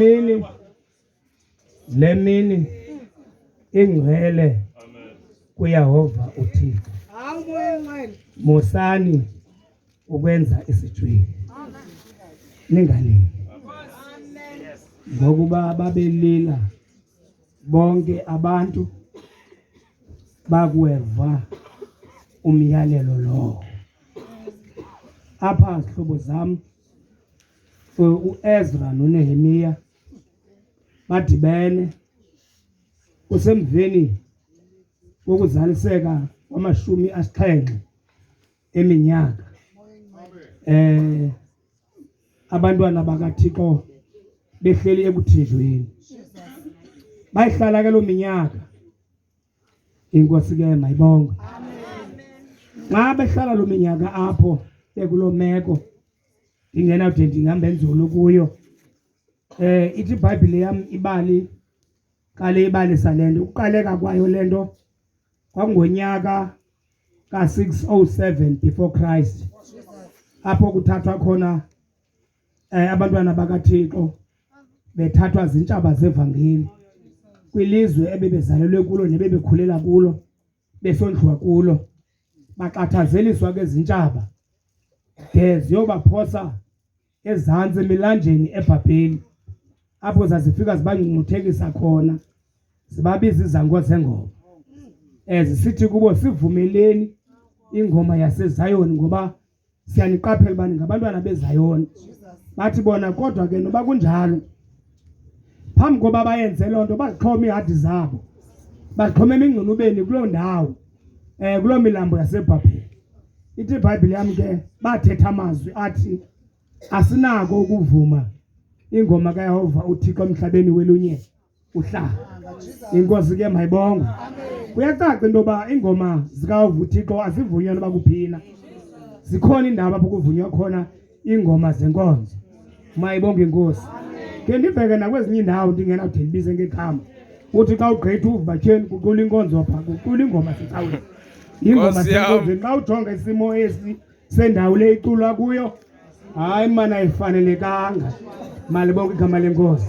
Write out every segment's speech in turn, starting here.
mini, le mini ingcwele kuYehova uThixo. Musani ukwenza isijwili, ningalili, ngokuba babelila bonke abantu bakuweva umyalelo lowo. Apha zihlobo zam, uEzra noNehemiya badibene kusemveni kokuzaliseka kwamashumi asixhenxe eminyaka. Abantwana bakaThixo behleli ekuthinjweni, bayihlala ke loo minyaka. Inkosi ke mayibongwe. Xa behlala loo minyaka apho bekuloo meko ndingenawude ndingahambe nzulu kuyo, ithi iBhayibhile yam ibali qale ibalisa le nto. Ukuqaleka kwayo le nto kwakungonyaka ka-607 before Christ, apho kuthathwa khona abantwana bakaThixo bethathwa zintshaba zevangeli kwilizwe ebebezalelwe kulo nebebekhulela kulo, besondliwa kulo. Baxhathazeliswa ke zintshaba de ziyobaphosa ezantsi emilanjeni eBhabheli, apho zazifika zibangcungcuthekisa khona, zibabiza izango zengoma, zisithi kubo, sivumeleni ingoma yaseZayoni ngoba siyaniqaphela uba ningabantwana beZayoni. Bathi bona, kodwa ke noba kunjalo, phambi koba bayenze loo nto, bazixhome iihadi zabo, bazixhome emingcunubeni kuloo ndawo, kuloo milambo yaseBhabheli. Ithi iBhayibhile yam ke, bathetha amazwi athi, asinako ukuvuma ingoma kaYehova uThixo emhlabeni welunye uhlanga. Inkosi ke mayibongwe. Kuyacaca into yoba iingoma zikaYehova uThixo azivunywa noba kuphina. Zikhona iindawo apho kuvunywa khona iingoma zenkonzo. Mayibongwe inkosi. Ke ndibheke nakwezinye iindawo ndingenawude ndibize ngegama. Uthi xa ugqitha uva tyheni kucula inkonzo pha, kucula ingoma secaweni. Ingoma Nkosi yam. senkonzweni. Xa ujonga isimo esi sendawo le iculwa kuyo, hayi mana ayifanelekanga. Malibonke igama lenkosi.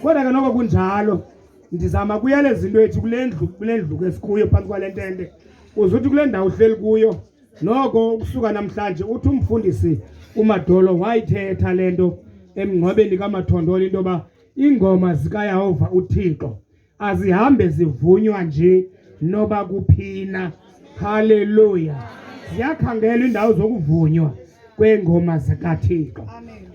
Kodwa ke noko kunjalo, ndizama kuyaleza into ethi kule ndlu, kule ndlu ke sikuyo phantsi kwale ntente, uze uthi kule ndawo uhleli kuyo noko ukusuka namhlanje uthi umfundisi uMadolo wayithetha le nto emngcwabeni kaMathondolo, into yoba iingoma zikaYehova uThixo azihambe zivunywa nje noba kuphina. Haleluya. Ziyakhangela iindawo zokuvunywa kweengoma zikaThixo.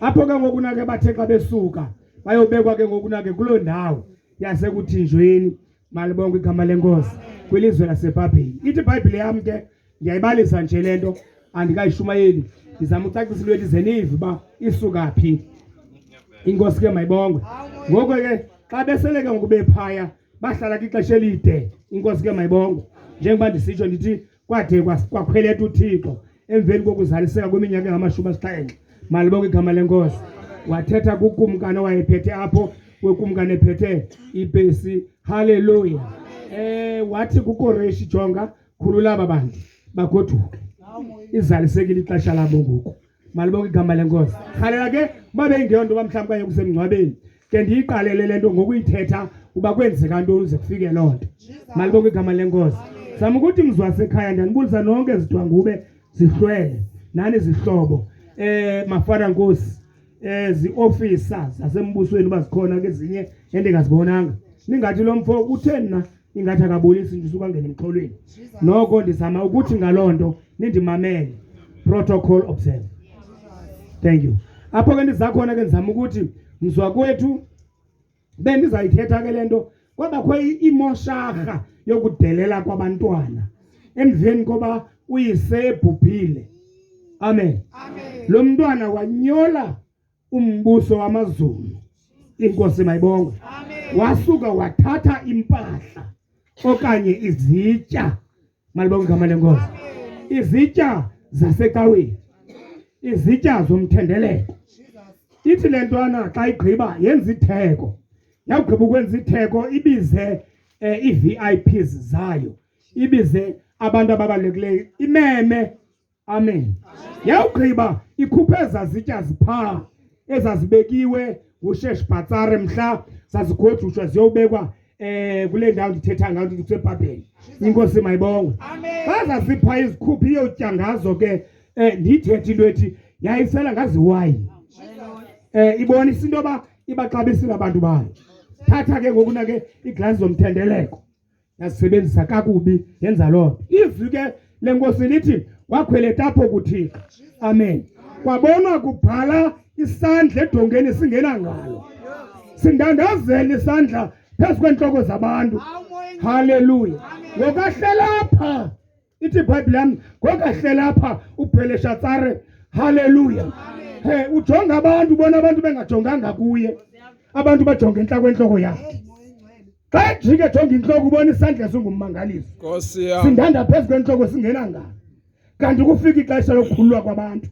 Apho ke ngoku nake bathe xa besuka bayobekwa ke ngoku nake kuloo ndawo yasekuthinjweni. Malibongwe igama lenkosi, kwilizwe laseBhabheli. Ithi iBhayibhile yam ke, ndiyayibalisa nje le nto, andikayishumayeli, ndizama ucacisa into ethi zenive uba isuka phi. Inkosi ke mayibongwe. Ngoko ke xa besele ke ngoku bephaya, bahlala kwixesha elide. Inkosi ke mayibongwe. Njengoba ndisitsho ndithi kwade kwakhweleta uThixo emveni kokuzaliseka kweminyaka engamashumi asixhenxe. Malibongwe igama lenkosi. Wathetha kukumkani owayephethe apho, wekumkani ephethe ipesi. Haleluya. Wathi kuKoreshi, jonga, khulula aba bantu bagoduke, izalisekile ixesha labo ngoku. Malibonke igama lenkosi. Rhalela ke uba beyingeyonto uba mhlawumbi okanye kusemngcwabeni, ke ndiyiqalele le nto ngokuyithetha uba kwenzeka ntoni uze kufike loo nto. Malibonke igama lenkosi. Zama ukuthi mzi wasekhaya, ndiyanibulisa nonke zidwangube zihlwele nani zihlobo, mafana nkosi, zi-ofisa zasembusweni uba zikhona ke ezinye endingazibonanga. Ningathi lo mfo utheni na, ingathi akabulisi nje usuka angene emxholweni. Noko ndizama ukuthi ngaloo nto nindimamele. Protocol observe. Thank you. Apho ke ndiza khona ke ndizama ukuthi mzwakwethu, bendizayithetha ke le nto, kwabakho imosharha yokudelela kwabantwana emveni koba uyise ebhubhile. Amen. Amen. Lo mntwana wanyola umbuso wamaZulu. Inkosi mayibongwe. Amen. Wasuka wathatha impahla okanye izitya. Malibongwe igama lenkosi. Izitya zasecaweni, izitya zomthendeleko. Ithi le ntwana xa igqiba yenza itheko. Yawugqiba ukwenza itheko ibize ii-V I Ps zayo, ibize abantu ababalulekileyo, imeme. Amen. Yawugqiba ikhuphe ezaa zitya ziphaa ezazibekiwe nguSheshbhatsare mhla zazigodushwa ziyobekwa eh kule ndawo ndithetha ngayo ndithi kuseBhabheli. Inkosi mayibongwe. Xa zazipha izikhuphi iyotya ngazo ke eh ndiyithethe into ethi yayisela ngaziwayini. Eh ibonisa into yoba ibaxabisile abantu bayo. Thatha ke ngoku na ke iiglasi zomthendeleko. Yasebenzisa kakubi yenza loo nto. Izwi ke lenkosi lithi wakhweleta apho kuThixo. Amen. Kwabonwa kubhala isandla edongeni singenangalo. Sindandazela isandla phezu kweentloko zabantu. Haleluya. Ngokahlelapha ithi ibhayibhile yam ngokahlelapha uBheleshatsare. Haleluya. He ujonga abantu ubona abantu bengajonganga kuye. Abantu bajonge entla kwentloko yakhe. Xa ejike ejonga intloko ubona isandla singummangaliso. Nkosi yam. Sindanda phezu kwentloko singena ngalo. Kanti kufika ixesha lokukhululwa kwabantu.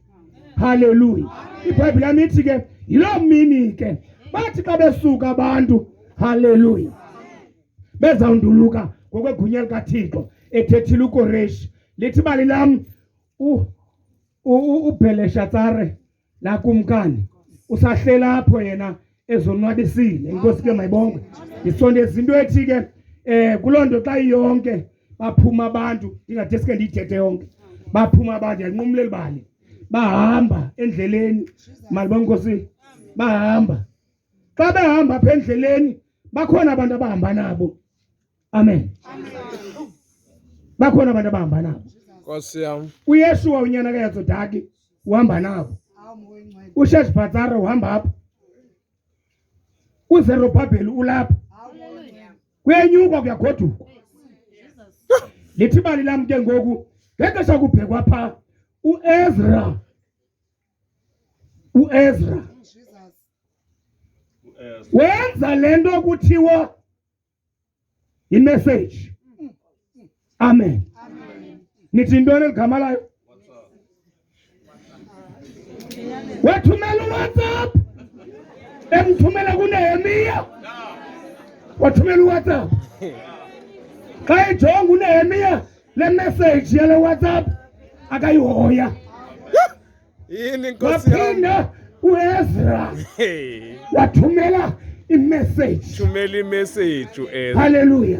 Haleluya. IBhayibhile yam ithi ke yiloo mini ke bathi xa besuka abantu, haleluya, bezawunduluka ngokwegunya likaThixo ethethile uKoreshi. Lithi ibali lam uBheleshatsare laa kumkani usahlela apho yena ezonwabisile. Inkosi ke mayibongwe. Ndisondeza into ethi ke kuloo nto xa iyonke baphuma abantu, ndingade sike ndiyithethe yonke, baphuma abantu, yanqumla eli bali, bahamba endleleni. Malibongwe Nkosi, bahamba. Xa behamba apha endleleni bakhona abantu abahamba nabo. Amen. Bakhona abantu abahamba nabo. Nkosi yam. uYeshua unyana kaYazodaki uhamba nabo. uSheshbhatsare uhamba apha. uZerubhabheli ulapha. Kuyenyukwa kuyagodukwa. Lithi ibali lam ke ngoku ngexesha kubhekwa pha uEzra, uEzra wenza le nto kuthiwa imessage. Amen. Nithi intoni eligama layo? Wathumela uWhatsApp, emthumela kuNehemiya, wathumela uWhatsApp. Xa ejonga uNehemiya le message yale WhatsApp akayihoya. Yini Nkosi yam. Waphinda uEzra Hey. wathumela imessage. Thumela imessage uEzra. Haleluya.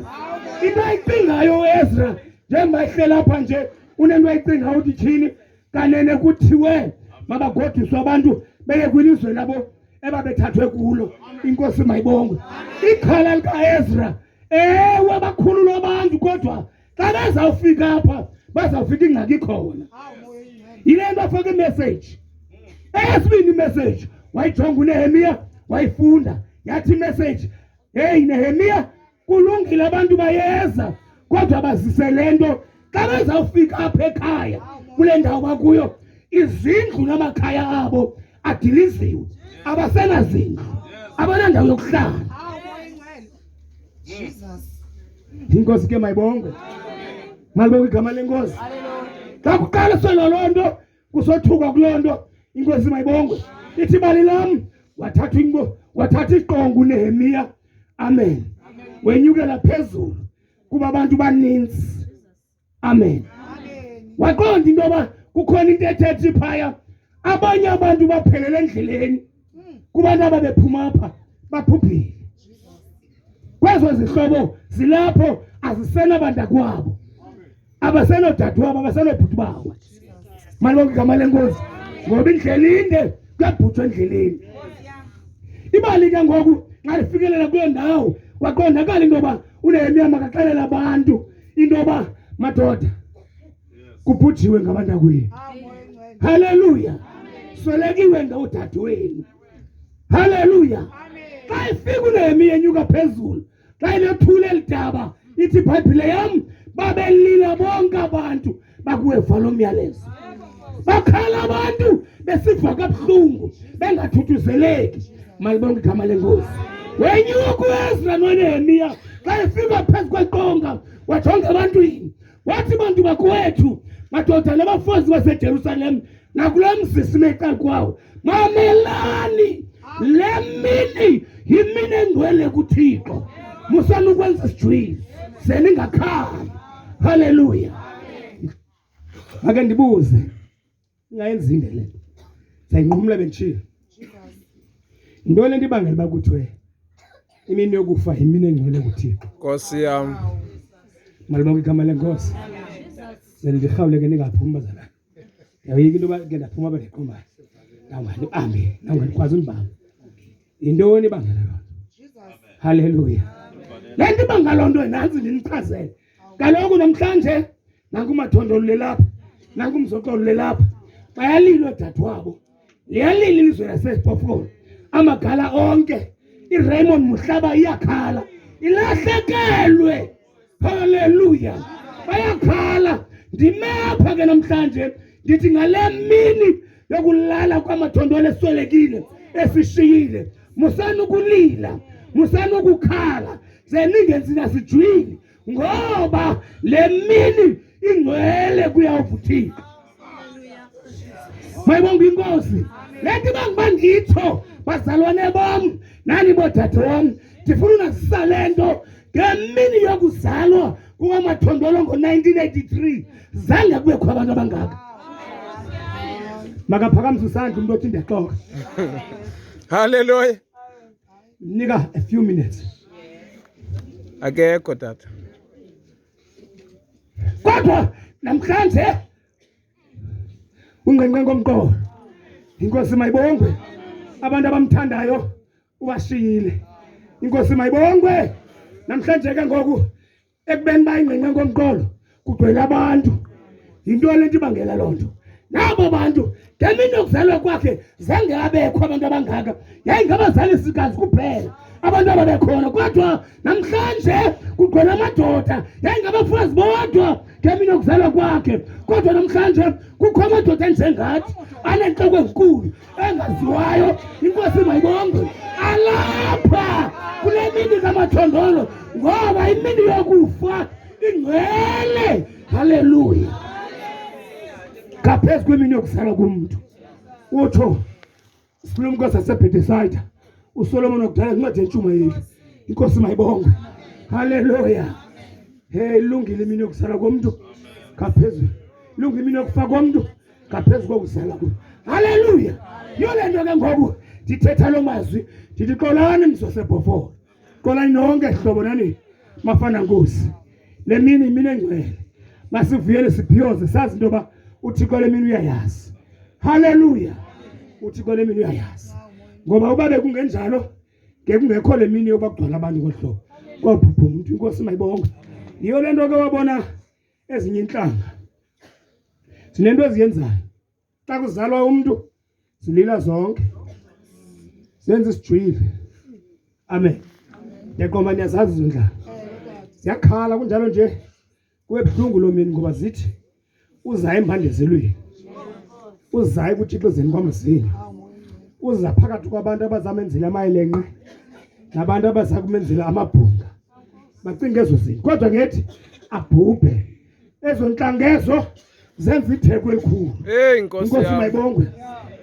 Into ayicingayo uEzra njengoba ehlela apha nje unento ayicingayo uthi tyhini kanene kuthiwe mabagoduswe abantu beye kwilizwe labo ebabethathwe kulo. Inkosi mayibongwe. Ikhala likaEzra, ewe bakhululwa abantu kodwa xa bezawufika apha bazawufika ingxaki ikhona. Yile nto afake imessage. Eyesibini imessage wayijonga uNehemiya wayifunda, yathi imessage, hey Nehemiya, kulungile abantu bayeza kodwa bazise le nto xa bezawufika apha ekhaya kule ndawo bakuyo izindlu namakhaya abo adiliziwe, abasenazindlu, abanandawo yokuhlala. Inkosi ke mayibongwe. Malibongwe igama lenkosi. Xa kuqaliswe loo nto kusothukwa kuloo nto, inkosi mayibongwe. Ithi ibali lam wathatha inko, wathatha iqonga uNehemiya. Amen. Wenyukela phezulu kuba abantu baninzi. Amen. Waqonda into yoba kukhona into ethethi phaya, abanye abantu baphelele endleleni kubantu ababephuma apha baphuphile. Kwezo zihlobo zilapho azisenabantakwabo, abasenodadewabo, abasenobhuti babo. Malibonke igama lenkosi, ngoba indlela inde, kuyabhutshwa endleleni. Ibali ke ngoku xa lifikelela kuloo ndawo kwaqondakala into yoba uNehemiya makaxelele abantu into yoba madoda kubhujiwe ngabantakwenu. Haleluya. Swelekiwe ngoodadewenu. Haleluya. Xa ifika uNehemiya enyuka phezulu, xa ilethula eli daba, ithi iBhayibhile yam babelila bonke abantu bakuweva lo myalezo. Bakhala abantu besiva kabuhlungu bengathuthuzeleki. Malibonke igama lenkosi. Wenyuka uEzra noNehemiya xa efika phezu kweqonga wajonga ebantwini wathi, bantu bakwethu, madoda nabafazi baseJerusalem nakulo mzi sime ecaleni kwawo, mamelani, le mini yimini engcwele kuThixo, musani ukwenza isijwili, seningakhali. Haleluya. Ake ndibuze, ingayenzi inde le nto, sayinqumla benditshilo. Yintoni le nto ibangela uba kuthiwe imini yokufa yimini engcwele kuThixo? Nkosi yam. Malibonke igama lenkosi. Ze ndirhawule ke ningaphumi bazalwane. Ndiyayoyika into yoba ke ndaphuma apha ndiqumba. Ndawungandibambi, ndawungandikwazi undibamba. Yintoni ibangela loo nto? Haleluya. Le nto ibanga loo nto nantsi ndinichazele. Kaloku namhlanje nanku uMathondolo lelapha, nanku uMzoxolo lelapha. Bayalila oodadewabo. Liyalila ilizwe laseBhofolo. Amagala onke. IRaymond Muhlaba iyakhala. Ilahlekelwe. Haleluya. Bayakhala. Ndime apha ke namhlanje ndithi ngale mini yokulala kwamathondolo eswelekile esishiyile musani ukulila musani ukukhala ze ningenzi nasijwili ngoba le mini ingcwele kuyawuvuthika mayibonga inkosi le nto ibanguba nditsho bazalwane bam nani boodade wam ndifuna unazisa le nto ngemini yokuzalwa kukamathondolo ngo-1983 zange kubekho abantu abangaka makaphakamise isandla umntu othi ndiyaxoka Haleluya. nika a few minutes Akekho tata. Kodwa namhlanje ungqengqe ngomqolo. Inkosi mayibongwe. Abantu abamthandayo ubashiyile. Inkosi mayibongwe. Namhlanje ke ngoku ekubeni bayingqengqe ngomqolo kugcwele abantu. Yinto le nto ibangela loo nto. Nabo bantu ngemini yokuzalwa kwakhe zange abekho abantu abangaka. Yayingabazali sikazi kuphela abantu ababekhona kodwa namhlanje kugcwele amadoda yayingabafazi bodwa ngemini yokuzalwa kwakhe kodwa namhlanje kukho amadoda enjengathi anentloko ezinkulu engaziwayo inkosi mayibongwe alapha kule mini kamathondolo ngoba imini yokufa ingcwele haleluya ngaphezu kwemini yokuzalwa kumntu utsho Silumko saseBhetesayida uSolomon wakudala incwadi yentshumayeli inkosi mayibongwe haleluya hey ilungile imini yokuzalwa komntu ngaphezulu ilungile imini yokufa komntu ngaphezu kokuzalwa komntu haleluya yiyo le nto ke ngoku ndithetha loo mazwi ndithi xolani mzosebhofolo Xolani nonke hlobo nani mafana nkosi. Le mini imini engcwele. Masivuyele sibhiyoze sazi into yoba uThixo le mini uyayazi. Haleluya. UThixo le mini uyayazi. Ngoba uba bekungenjalo ngekungekho le mini yoba kugcwala abantu ngolu hlobo. Kwabhubha umntu inkosi mayibongwe. Yiyo le nto ke wabona ezinye intlanga. Sinento eziyenzayo. Xa kuzalwa umntu zilila zonke zenza isijwili amen ndiyaqomba niyazazi izo ndlala ziyakhala kunjalo nje kube buhlungu loo mini ngoba zithi uzaye embandezelweni uzaye ekutshixizeni kwamazinyo uza phakathi kwabantu abazamenzela amayelenqe nabantu abaza kumenzela amabhunga bacinga ezo zinto kodwa ngethi abhubhe ezo ntlangezo zenza itheko elikhulu Hey Nkosi inkosi yami. mayibongwe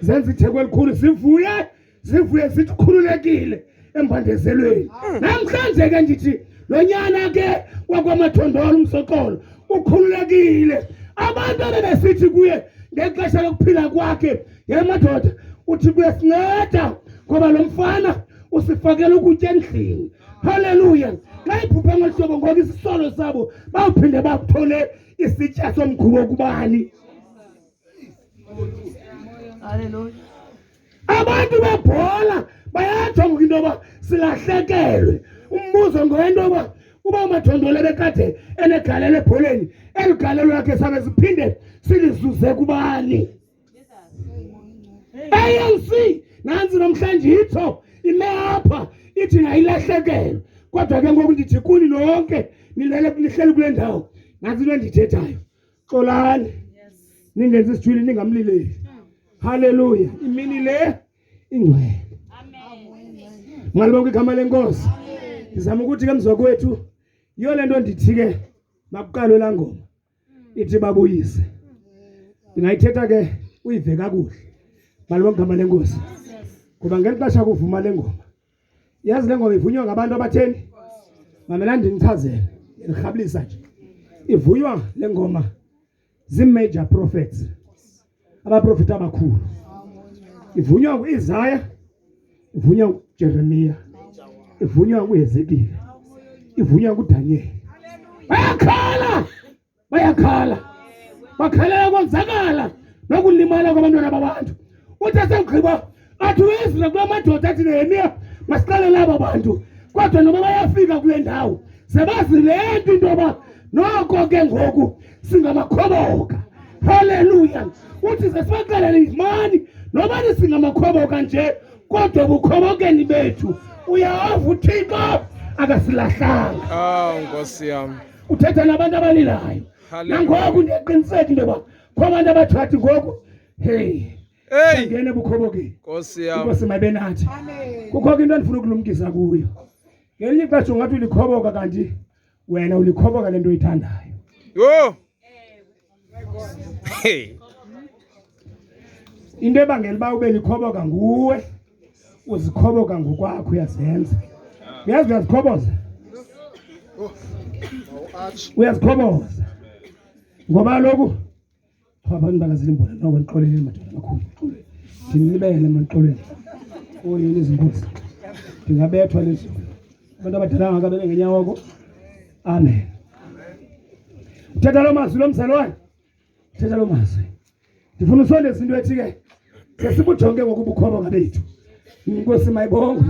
zenza itheko elikhulu sivuye sivuye sithi khululekile embandezelweni namhlanje ke ndithi lo nyana ke wakwamathondolo umsoxolo ukhululekile abantu abebesithi kuye ngexesha lokuphila kwakhe ye madoda uthi kuyasinceda ngoba lo mfana usifakela ukutya endlini haleluya xa iphuphe ngolu hlobo ngoku isisolo sabo bawuphinde bakuthole isitya somkhubo kubani Hallelujah. abantu bebhola bayatsho ngoku into yoba silahlekelwe umbuzo ngowento yoba uba umathondolo ebekade enegalelo ebholeni eli galelo lakhe sabe siphinde silizuze kubani ANC nantsi namhlanje itsho ime apha ithi nayilahlekelwe kodwa ke ngoku ndithi kuni nonke nilele nihleli kule ndawo nantsi into endiyithethayo xolani ningenzi isijwili ningamlileli haleluya imini le ingcwele malibonke igama lenkosi ndizama ukuthi ke mzwakwethu yiyo le nto ndithi ke makuqalwe laa ngoma ithi babuyise ndingayithetha ke uyive kakuhle malibonke igama lenkosi ngoba ngeli xesha kuvuma le ngoma yazi le ngoma ivunywa ngabantu abatheni mamela ndinichazele ndirhabulisa nje ivunywa le ngoma zii-major prophets abaprofeti abakhulu ivunywa nguIsaya Ivunywa nguJeremiya, ivunywa nguHezekile, ivunywa nguDaniyeli. Bayakhala, bayakhala, bakhalela konzakala nokulimala kwabantwana babantu. Uthi esegqiba athi uEzra kula madoda athi Nehemiya, masiqale laba bantu. Kodwa noba bayafika kule ndawo sebazi le nto into yoba noko ke ngoku singamakhoboka. Haleluya! Uthi ze sibaxelele yimani nobani singamakhoboka nje kodwa ebukhobokeni bethu uyava uThixo akasilahlanga. Awu Nkosi yam. Uthetha nabantu abalilayo. Nangoku ndiyaqiniseka into yoba kho abantu abathathi ngoku hey Hey ngena ebukhobokeni. Nkosi yam. Inkosi mayibe nathi. Kukho ke into endifuna ukulumkisa kuyo. Ngelinye ixesha ungathi ulikhoboka kanti wena ulikhoboka lento oyithandayo. Yho. Hey. Into ebangela uba ube likhoboka nguwe, uzikhoboka ngokwakho uyazenza. Uyazi uyazikhoboza. Uyazikhoboza. Ngoba kaloku abantu bakaZilimbona noko ndixoleleni madoda amakhulu, ndixolele. Ndinilibele mandixolele. Oyini izinkosi. Ndingabethwa lizulu. Abantu abadala ngaka bebe ngenyawoko. Amen. Uthetha loo mazwi lo mzalwane. Uthetha loo mazwi. Ndifuna usondeza into ethi ke sesibujonge ngokubukhoboka bethu. Inkosi mayibongwe.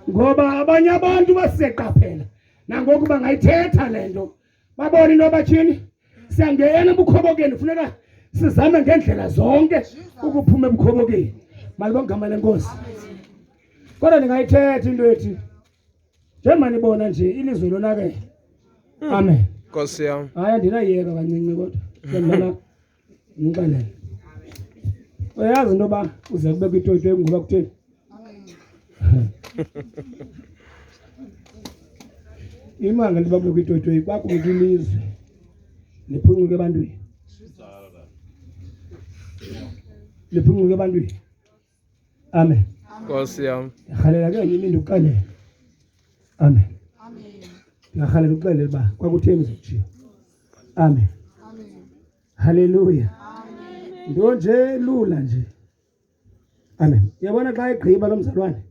Ngoba abanye abantu baseqaphela. Nangoku bangayithetha le nto. Babone into batyhini. Siyangena ebukhobokeni funeka sizame ngendlela zonke ukuphuma ebukhobokeni. Malibonge igama lenkosi. Kodwa ndingayithetha into ethi njengoba nibona nje ilizwe lonakele. Amen. Nkosi yam. Hayi andinayeka kancinci kodwa. Sendibona ngixelele. Uyazi into yoba uze kube kwitoyitoyi ngoba kutheni? Imanga liba kube kwitoyitoyi kwakumka ilizwe liphuncuke ebantwini. Liphuncuke ebantwini. Amen. Nkosi yam. Ndiyarhalela ke enye imini ndikuxelele. Amen. Ndiyarhalela ukuxelela uba kwakutheni zokutshiwo. Amen. Haleluya. Nto nje lula nje. Amen. Uyabona xa egqiba lo mzalwane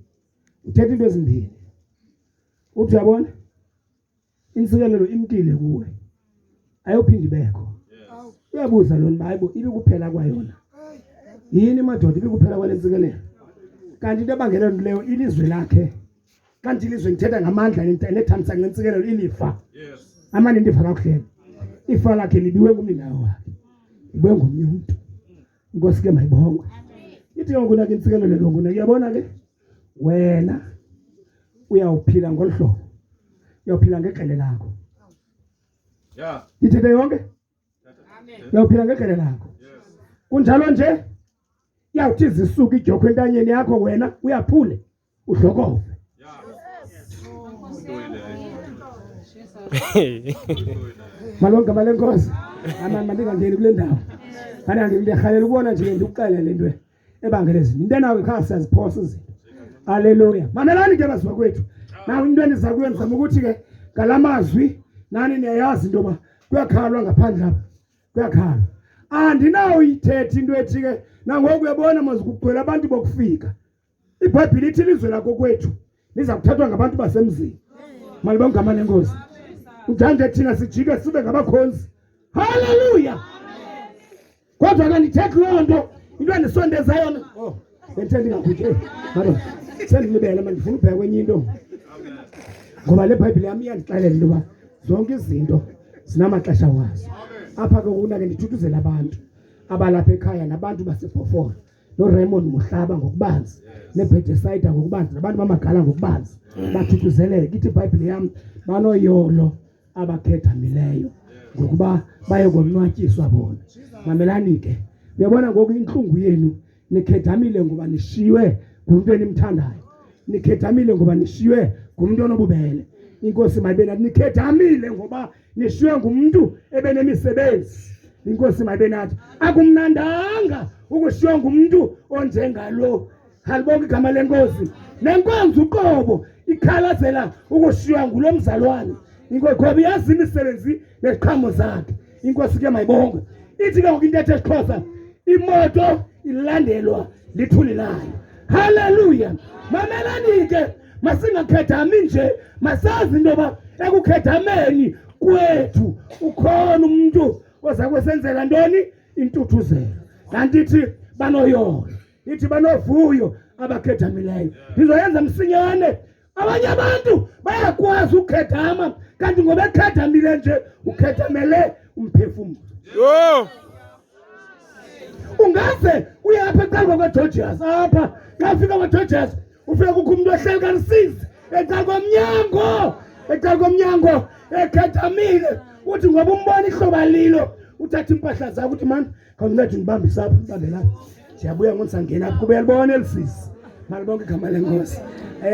uthetha into ezimbini. Uthi uyabona intsikelelo imkile kuwe ayophinde ibekho. Uyabuza lona uba hayibo ibikuphela kwayona yini madoda ibikuphela kwale ntsikelelo. Kanti into ebangela nto leyo ilizwe lakhe. Kanti ilizwe ndithetha ngamandla nethamsanqa intsikelelo ilifa. Amane ndifa kakuhle. Ifa lakhe libiwe ngumninawa wakhe. Libiwe ngomnye umntu. Inkosi ke mayibongwe. Ithi ke ngoku ke intsikelelo ke ngoku uyabona ke wena uyawuphila ngolu hlobo. Uyawuphila ngekrele lakho. Yeah. Ndithethe yonke? Uyawuphila ngekrele lakho. Kunjalo nje iyawuthi zisuke idyokhwe entanyeni yakho wena uyaphule udlokove. Malonke gama lenkosi. Amani mandingangeni kule ndawo. Kanti ndiyarhalela ukubona nje ndikuxelele into ebangela ezinto. Into enayo ekhaya siyaziphosa izinto. Haleluya. Mamelani ke baziwa kwethu. Nawu into endiza kuyo ndizama ukuthi ke ngala mazwi nani niyayazi into yoba kuyakhalwa ngaphandle apha. Kuyakhalwa. Andinawuyithetha into ethi ke nangoku uyabona mos kugcwele abantu bokufika. IBhayibhile ithi ilizwe lakokwethu liza kuthathwa ngabantu basemzini. Malibonge igama lenkosi. Njanje thina sijike sibe ngabakhonzi. Haleluya. Kodwa ke ndithethi loo nto into endisondeza yona. Oh, bendithe ndingakuthi hey, madoda sendilibele manje ndifuna ubheka kwenye into. Ngoba le Bhayibhile yam iyandixelela into yoba zonke izinto zinamaxesha wazo. Apha ke kuna ke ndithuthuzela abantu abalapha ekhaya nabantu baseBhofolo. noRaymond Muhlaba ngokubanzi neBethesayida ngokubanzi nabantu bamagala ngokubanzi bathuthuzeleke. Ithi iBhayibhile yam banoyolo abakhedamileyo ngokuba baye konwatyiswa bona. Mamelani ke, uyabona ngoku intlungu yenu nikhedamile ngoba nishiywe ngumntu enimthandayo, nikhedamile ngoba nishiywe ngumntu onobubele. Inkosi mayibe nathi. Nikhedamile ngoba nishiywe ngumntu ebenemisebenzi. Inkosi mayibe nathi. Akumnandanga ukushiywa ngumntu onjengalo. Halibonke igama lenkosi. Nenkonzo uqobo ikhalazela ukushiywa ngulo mzalwane. Inkosi ngoba iyazi imisebenzi neziqhamo zakhe. Inkosi ke mayibongwe. Ithi ke ngoku intetho esiXhosa, imoto ilandelwa lithuli layo. Haleluya. Mamelani ke, masingakhedami nje, masazi into yoba ekukhedameni kwethu ukhona umntu oza kwesenzela ntoni? Intuthuzelo. Kanti ithi banoyolo, ithi banovuyo abakhedamileyo. Ndizoyenza msinyane. Abanye abantu bayakwazi ukhedama, kanti ngoba ekhedamile nje ukhedamele umphefumlo. Yho! Ungaze uye apha ecaleni kwaGeorgias apha, xa ufika kwaGeorgias ufika kukho umntu ohleli kalusizi ecaleni komnyango, ecaleni komnyango ekhedamile. Uthi ngoba umbona ihloba lilo, uthatha iimpahla zakho uthi mani khawuncede undibambise apha, ndibambe lapha, ndiyabuya ngoku ndisangena apha kuba uyalibona eli sisi. Malibonke igama lenkosi.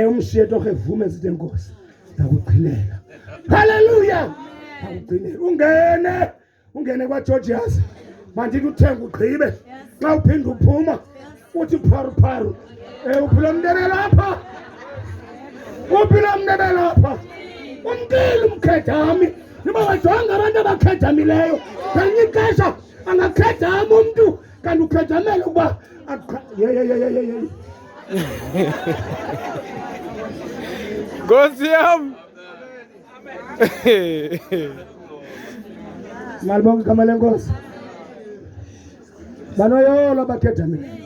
Umshiye torho evume sithi enkosi, ndakugcinela. Haleluya, ndakugcinela. Ungene, ungene kwaGeorgias, mandithi uthenga ugqibe, xa uphinda uphuma uthi pharu pharu. Uphi lo mndebele apha? Uphi lo mndebele apha? Umkile umkhedami. Niba wajonga abantu abakhedamileyo, ngelinye ixesha angakhedama umntu kanti ukhedamele ukuba ye, ye, ye, ye, ye, ye. Nkosi yam. Malibonke igama lenkosi. Banoyolo abakhedamileyo.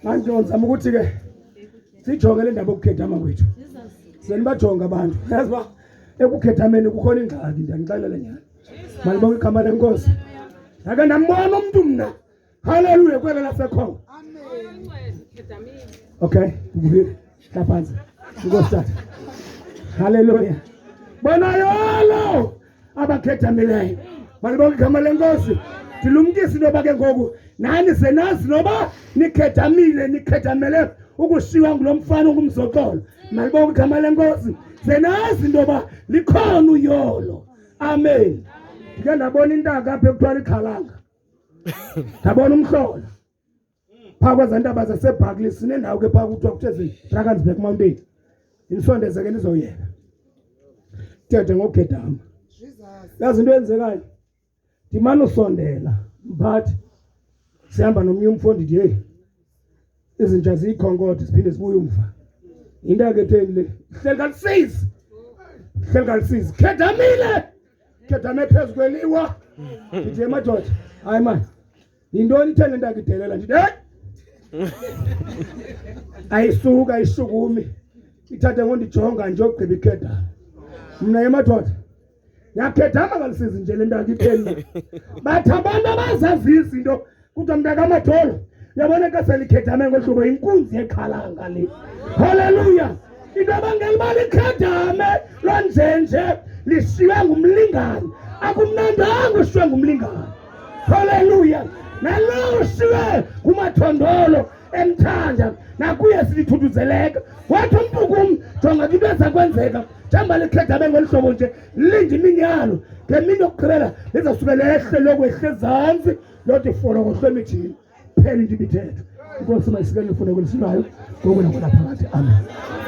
Manje ndizama ukuthi ke sijonge le ndaba yokukhedama kwethu. Senibajonga abantu. Yazi uba ekukhedameni kukhona ingxaki, ndiyanixelela nyhani. Malibonke igama lenkosi. Ndake ndambona umntu mna. Haleluya, kwelo lasekhona. Okay, ndibuyile. Hlala phantsi. Inkosi tata. Haleluya. Bonayolo abakhedamileyo. Malibonke igama lenkosi. Ndilumkisa into yoba ke ngoku nani senazi noba nikhedamile, nikhedamele ukushiywa ngulo mfana ongumzoxolo. Malibonke igama lenkosi. Senazi into yoba likhona uyolo. Amen. Ndike ndabona intaka apha ekuthiwa likhalanga. Ndabona umhlola phaa kwezaa ntaba zaseBarkley. Sinendawo ke phaa kuthiwa kuthe ziDrakensberg Mountain. Ndisondeze ke ndizoyeka thethe ngokhedama. Yazi into eyenzekayo, ndimane usondela mphathi, sihamba nomnye umfo, ndithi heyi, izinja ziyikhonkothe ziphinde zibuye umva. Yinto ke etheni le? Hleli kalusizi, hleli kalusizi, khedamile, khedame phezu kweliwa. Ndithi emadoda, hayi mani, yintoni itheni le ntaka idelela? Ndithi heyi, ayisuka ayishukumi, ithathe ngondijonga nje ogqiba ikhedama. Mna emadoda, yakhedama kalusizi nje le ntaka itheni. Bathi abantu abazaziyo izinto kuthiwa mntakamadolo, uyabona xa selikhedame ngolu hlobo, yinkunzi yexhalanga le. Haleluya. Into ebangela uba likhedame lonjenje, lishiywe ngumlingane. Akumnandanga ushiywe ngumlingane. Haleluya. Nalowo ushiywe ngumathondolo emthanda, nakuye silithuthuzeleka. Wathi umntu kum, jonga into eza kwenzeka njengoba likhedame ngolu hlobo nje, linde imini yalo. Ngemini yokugqibela lizawusuke lehle lokwehla ezantsi, lothi folokohlo emithini. Phela into ibithethwa. Inkosi mayisikelele ifuneko lisinayo ngoku nakunaphakade. Amen.